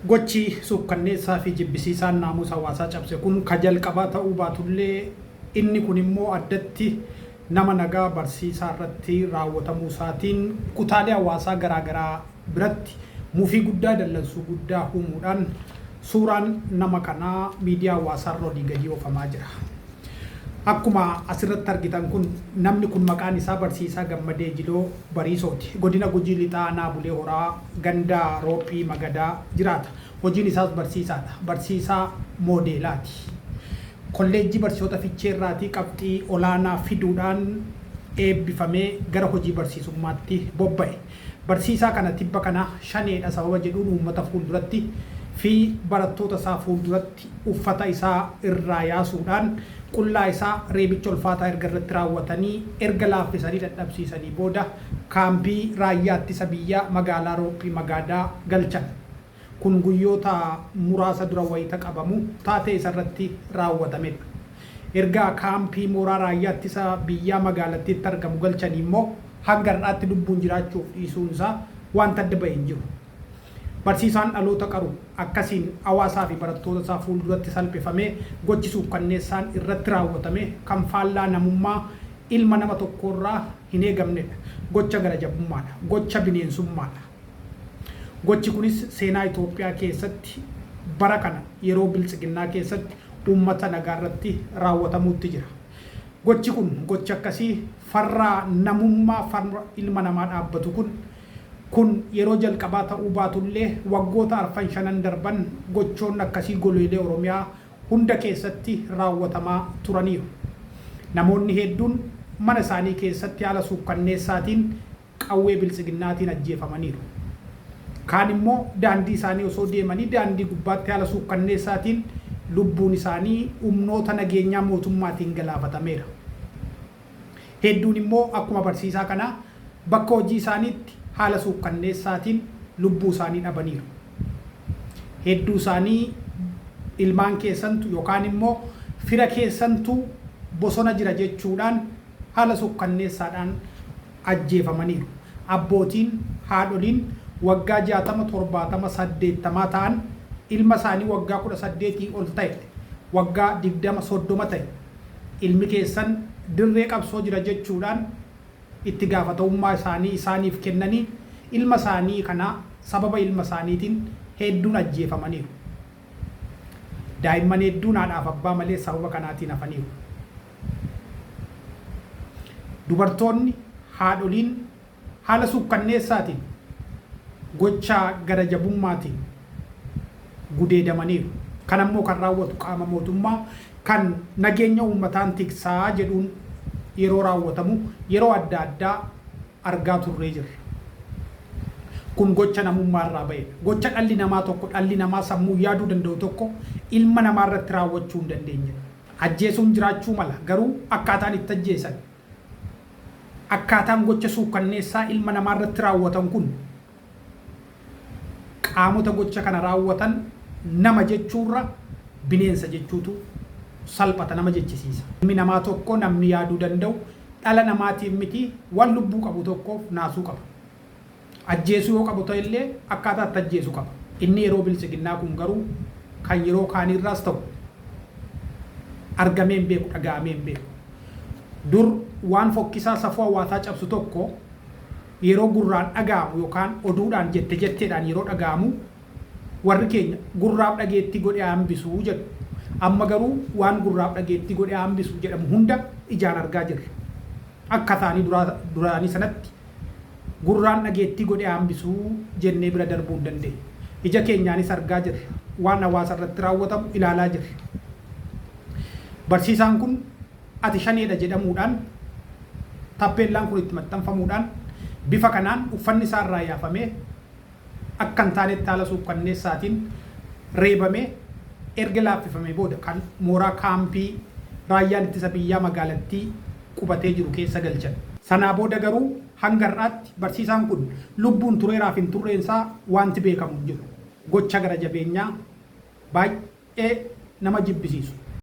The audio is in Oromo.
Gochi suukkanneessaa fi jibbisiisaan naamusa hawaasaa cabse kun ka jalqabaa ta'uu baatullee inni kun immoo addatti nama nagaa barsiisaa irratti raawwatamuu isaatiin kutaalee hawaasaa garaa garaa biratti mufii guddaa dallansuu guddaa uumuudhaan suuraan nama kanaa miidiyaa hawaasaa irra olii gadii oofamaa jira. Akkuma asirratti argitan kun namni kun maqaan isaa Barsiisaa Gammadee Jiloo Bariisooti. Godina Gujii Lixaa Aanaa Bulee Horaa ganda Roophii Magadaa jiraata. Hojiin isaas barsiisaadha. Barsiisaa moodeelaati. Kolleejjii Barsiisota Ficheerraatii qabxii olaanaa fiduudhaan eebbifamee gara hojii barsiisummaatti bobba'e. Barsiisaa kana tibba kana Shaneedha sababa jedhuun uummata fuulduratti fi barattoota isaa fuulduratti uffata isaa irraa yaasuudhaan qullaa isaa reebicha ulfaataa erga irratti raawwatanii erga laaffisanii dadhabsiisanii booda kaampii Raayyaa Ittisa Biyyaa magaalaa Roophii Magaadaa galchan. Kun guyyoota muraasa dura wayita qabamu taatee isarratti raawwatamedha. Erga kaampii mooraa Raayyaa Ittisa Biyyaa magaalattiitti argamu galchanii immoo hanga har'aatti lubbuun jiraachuuf dhiisuun isaa waanti adda bahe hin jiru. Barsiisaan dhaloota qaru akkasiin hawaasaa fi barattoota isaa fuulduratti salphifamee gochi suukkanneessaan irratti raawwatame kan faallaa namummaa ilma nama tokkoorraa hin eegamnedha. Gocha gara jabummaadha. Gocha bineensummaadha. Gochi kunis seenaa Itoophiyaa keessatti bara kana yeroo Biltsiginnaa keessatti uummata nagaarratti raawwatamuutti jira. Gochi kun gochi akkasii farra namummaa farra ilma namaa dhaabbatu kun kun yeroo jalqabaa ta'uu baatullee waggoota arfan shanan darban gochoonni akkasii goleelee Oromiyaa hunda keessatti raawwatamaa turaniiru. Namoonni hedduun mana isaanii keessatti haala suukkanneessaatiin qawwee Biltsiginnaatiin ajjeefamaniiru. Kaan immoo daandii isaanii osoo deemanii daandii gubbaatti haala suukkanneessaatiin lubbuun isaanii humnoota nageenyaa mootummaatiin galaafatameera. Hedduun immoo akkuma barsiisaa kanaa bakka hojii isaaniitti haala suukkanneessaatiin lubbuu isaanii dhabaniiru. Hedduu isaanii ilmaan keessantu yookaan immoo fira keessantu bosona jira jechuudhaan haala suukkanneessaadhaan ajjeefamaniiru. Abbootiin, haadholiin waggaa 60, 70, 80 ta'an ilma isaanii waggaa 18 ol ta'e, waggaa 20, 30 ta'e ilmi keessan dirree qabsoo jira jechuudhaan itti gaafatamummaa isaanii isaaniif kennanii ilma isaanii kana sababa ilma isaaniitiin hedduun ajjeefamaniiru. Daa'imman hedduun haadhaaf abbaa malee sababa kanaatiin hafaniiru. Dubartoonni, haadholiin haala suukkanneessaatiin gocha gara jabummaatiin gudeedamaniiru. Kanammoo kan raawwatu qaama mootummaa kan nageenya uummataan tiksaa jedhuun yeroo raawwatamu yeroo adda addaa argaa turree jirra. Kun gocha namummaa irraa ba'edha. Gocha dhalli namaa tokko, dhalli namaa sammuun yaaduu danda'u tokko ilma namaa irratti raawwachuu hin dandeenyedha. Ajjeesuun jiraachuu mala, garuu akkaataan itti ajjeesan, akkaataan gocha suukkanneessaa ilma namaa irratti raawwatan kun qaamota gocha kana raawwatan nama jechuurra bineensa jechuutu salphata nama jechisiisa. Ilmi namaa tokko namni yaaduu danda'u dhala namaatiif miti waan lubbuu qabu tokkoof naasuu qaba. Ajjeesuu yoo qabu ta'ellee akkaataa itti ajjeesu qaba. Inni yeroo Biltsiginnaa kun garuu kan yeroo kaaniirraas ta'u argamee hin beeku, dhaga'amee hin beeku. Dur waan fokkisaa safuu hawaasaa cabsu tokko yeroo gurraan dhaga'amu yookaan oduudhaan jette jetteedhaan yeroo dhaga'amu warri keenya gurraaf dhageettii godhee haa hambisu jedhu. Amma garuu waan gurraaf dhageettii godhee haa hambisu jedhamu hunda ijaan argaa jirra. Akka isaanii duraanii sanatti gurraan dhageettii godhee haa hambisu jennee bira darbuu hin dandeenyu. Ija keenyaanis argaa jirra. Waan hawaasa irratti raawwatamu ilaalaa jirra. Barsiisaan kun ati shaneedha jedhamuudhaan tappeellaan kun itti maxxanfamuudhaan bifa kanaan uffanni isaa irraa yaafamee akka hin taanetti haala suukkanneessaatiin reebamee erga laaffifamee booda kan mooraa kaampii raayyaan ittisa biyyaa magaalattii qubatee jiru keessa galchan. Sanaa booda garuu hanga har'aatti barsiisaan kun lubbuun tureeraaf hin turreensaa waanti beekamu hin jiru. Gocha gara jabeenyaa baay'ee nama jibbisiisu.